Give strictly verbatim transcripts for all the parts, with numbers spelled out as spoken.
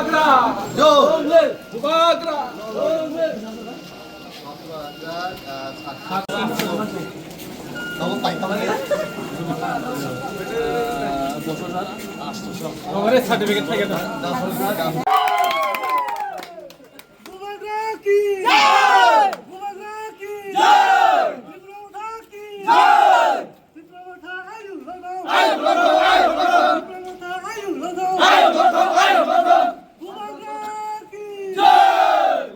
Yo! Bubagra! Bubagra ki jai! Bubagra ki jai! Tipra Motha ki jai! Tipra Motha ayu logo! Ayu logo, ayu logo! Tipra Motha ayu logo! Ayu logo, ayu logo! Bubagra ki jai!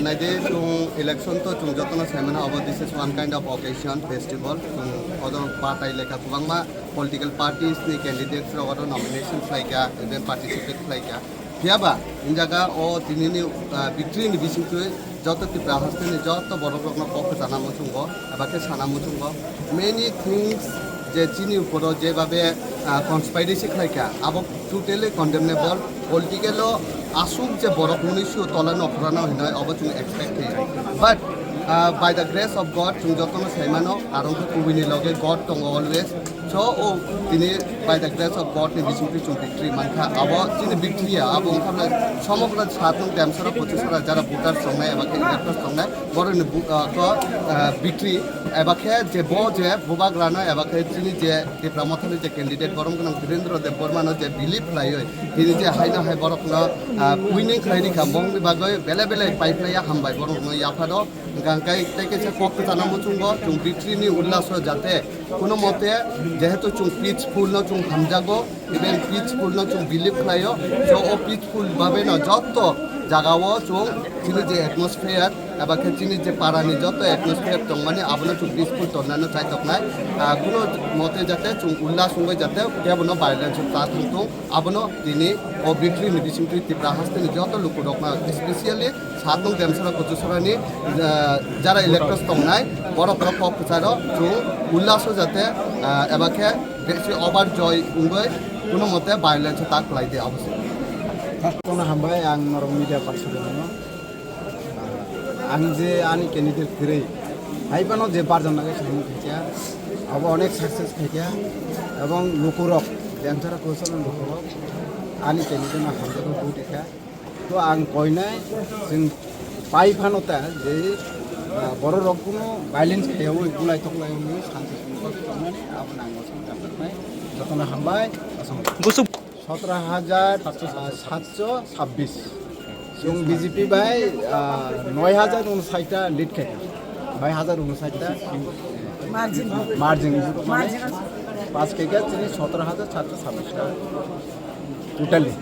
Naidi chung election to chung jotono saimano abo this is one kind of occasion, festival. Chung odo batai lekha kwbangma political parties ni candidates rok odo nomination khlaikha, even participate khlaikha. Phiyaba in jaga o tinini, ah, victory ni bisingtwi joto Tipra hasteni joto borok rokno kok kwchana muchungo, eba khe sana muchungo. Many things je chini uporo jebabe, ah, conspiracy khlaikha, abo totally condemnable. Political o aswk je borok mwnwi sio tola nokhorano hinoi obo chwng expect khayo. But, ah, by the grace of God, chwng jotono saimano, aro khe kubuni loge God tongo always. So, o tini by the grace of God ni bisingtwi chwng victory mankha. Abo chini victory ya, abo wngkha bwle somogro satnung Demsara, Pochisara jara voters tongnai eba khe electors tongnai, boroni bu-, ah, ko, ah, victory eba khe je bo je bubagrano eba khe chini je Tipra Mothani je candidate borom gwnang Birendra Debbarmano je believe khlaiwi tini je haino hai borokno, ah, winning khlai rikha, bongni bagwi belai belai pai phlaiya hambai borokno yapharo. Hwnkha hwnkhe tei kaisa kok kwchana muchungo, chwng victory ni ullaso jate kuno mote, jehetu chwng peaceful no chwng hamjago, even peaceful no chwng believe khlaio, so o peaceful babe no jotto jagao chwng chini je atmosphere eba khe chini je para ni jotto atmosphere tongmani abono chwng peaceful tonnano chaitoknai, ah, kuno mote jate chwng ullaso wngwi jate kebono violence ta thwngthung. Abono tini o victory ni bisingtwi Tipra hasteni joto lukurokno, especially satnung Demsara Kuchusarani, ah, jara electors tongnai, borok rok kok kwcharo chwng ullaso jate, ah, eba khe besi overjoy wngwi kuno mote violence ta khlai di abo se. Kono hambai ang norok media person no. Ang je ani candidate kwrwi, hai phano je barjan nagwi samung khaikha, abo onek success khaikha, ebong lukurok, Demsara Kuchusarani lukurok ani candidate no hamjagwi vote rikha. To ang koinai, chwng pai phano ta je, ah, borok rok kuno violence khaiyawi, bulai toklaiwi, santi sungkol tongmani, abo nang osong tangkaknai, jotono hambai, osong. Busuk. Sotro hajar, ah, satso sabbis. Chwng B J P bai, ah, noi hajar unshaita lead khaikha. Noi hajar unshaita Margin. Margin. Margin. Pass khaikha chini sotro hajar satso sabbis ta. Totally.